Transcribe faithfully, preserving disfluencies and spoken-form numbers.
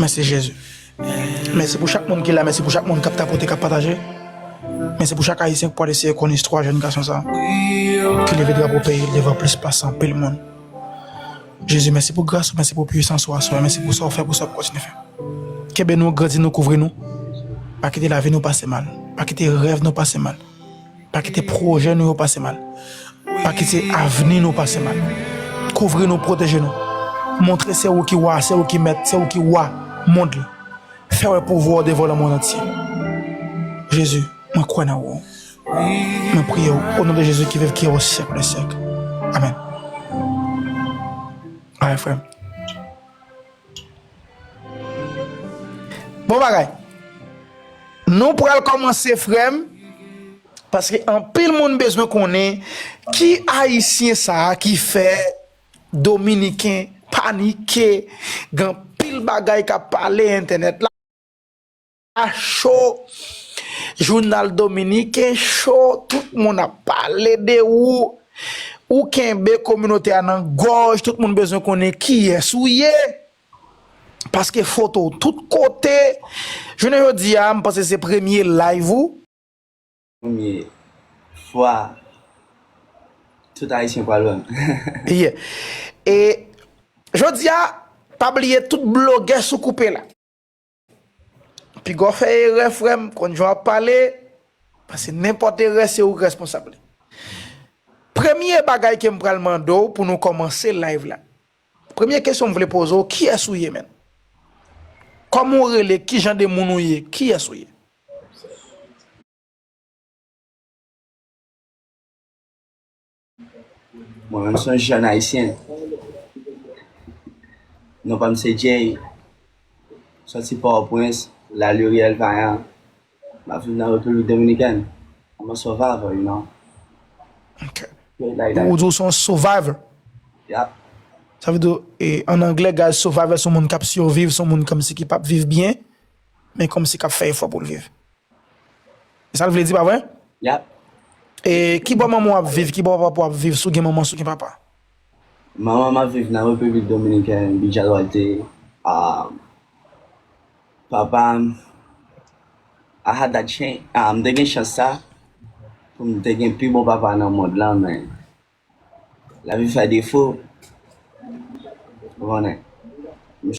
Mèsi Jezi. Mèsi pou chak moun ki la, mèsi pou chak moun k ap tapote, k ap pataje. Mèsi pou chak Ayisyen ki pral eseye konn istwa jèn gason sa a, ki leve drapo peyi l devan plis pase anpil moun. Jezi, mèsi pou gras ou, mèsi pou pwisans ou aswè, mèsi pou sa w fè, pou sa w ap kontinye fè. Kenbe nou, grandi nou, kouvri nou. Pa kite lavi nou pase mal. Pa kite rèv nou pase mal. Pa kite pwojè nou yo pase mal. Pa kite avni nou pase mal. Kouvri nou, pwoteje nou. Montre se ou ki wa, se ou ki mèt, se ou ki wa mond lan. Fè wè pouvwa w devan lemonn antye. Jezi, mwen kwè nan ou. Mwen priye w, o non de Jezi ki viv, ki ye o syèk dè syèk. Amèn. Amèn, frè m. Bon bagay. Nou pral kòmanse, frè m, paske anpil moun bezwen konnen ki Ayisyen sa a ki fè Dominiken panike, gen anpil bagay k ap pale entènèt la cho, jounal dominiken cho, tout moun ap pale de ou, ou kenbe kominote a nan gòj, tout moun bezwen konnen kiyès ou ye. Paske foto w tout kote. Jounen jodi a, m panse se premye live ou. Premye fwa tout Ayisyen pral wè m. Yeah. E jodi a, pa bliye tout blogè sou koupe la. Piga w fè erè, frè m, konn jan w ap pale, paske nenpòt erè se ou k responsab li. Premye bagay ke m pral mande w pou nou kòmanse live la. Premye kesyon m vle poze w, kiyès ou ye, menn? Kòman w rele? Ki jan de moun ou ye? Kiyès ou ye? Mwen menm, se yon jèn ayisyen. Non pa m se Jay. Sòti Pòtoprens, Lali, Riyèl Vayan. M ap viv nan Repiblik Dominikèn. I'm a survivor, you know. Ok. Straight like that. Ou di w se yon survivor. Yep. Sa vle di, e, an anglè, guys, survivor se yon moun k ap siviv, se yon moun kòmsi ki p ap viv byen, men kòmsi k ap fè efò pou l viv. E sa l vle di, pa vre? Yep. E ki bò manman w ap viv, ki bò papa w ap viv, si w gen manman, si w gen papa? Manman m ap viv nan Repiblik Dominikèn, Villa Duarte. Um, papa m, I had that chance. Ah, m te gen chans sa pou m te gen pi bon papa nan mond lan, men lavi fè defo. Ou konnen.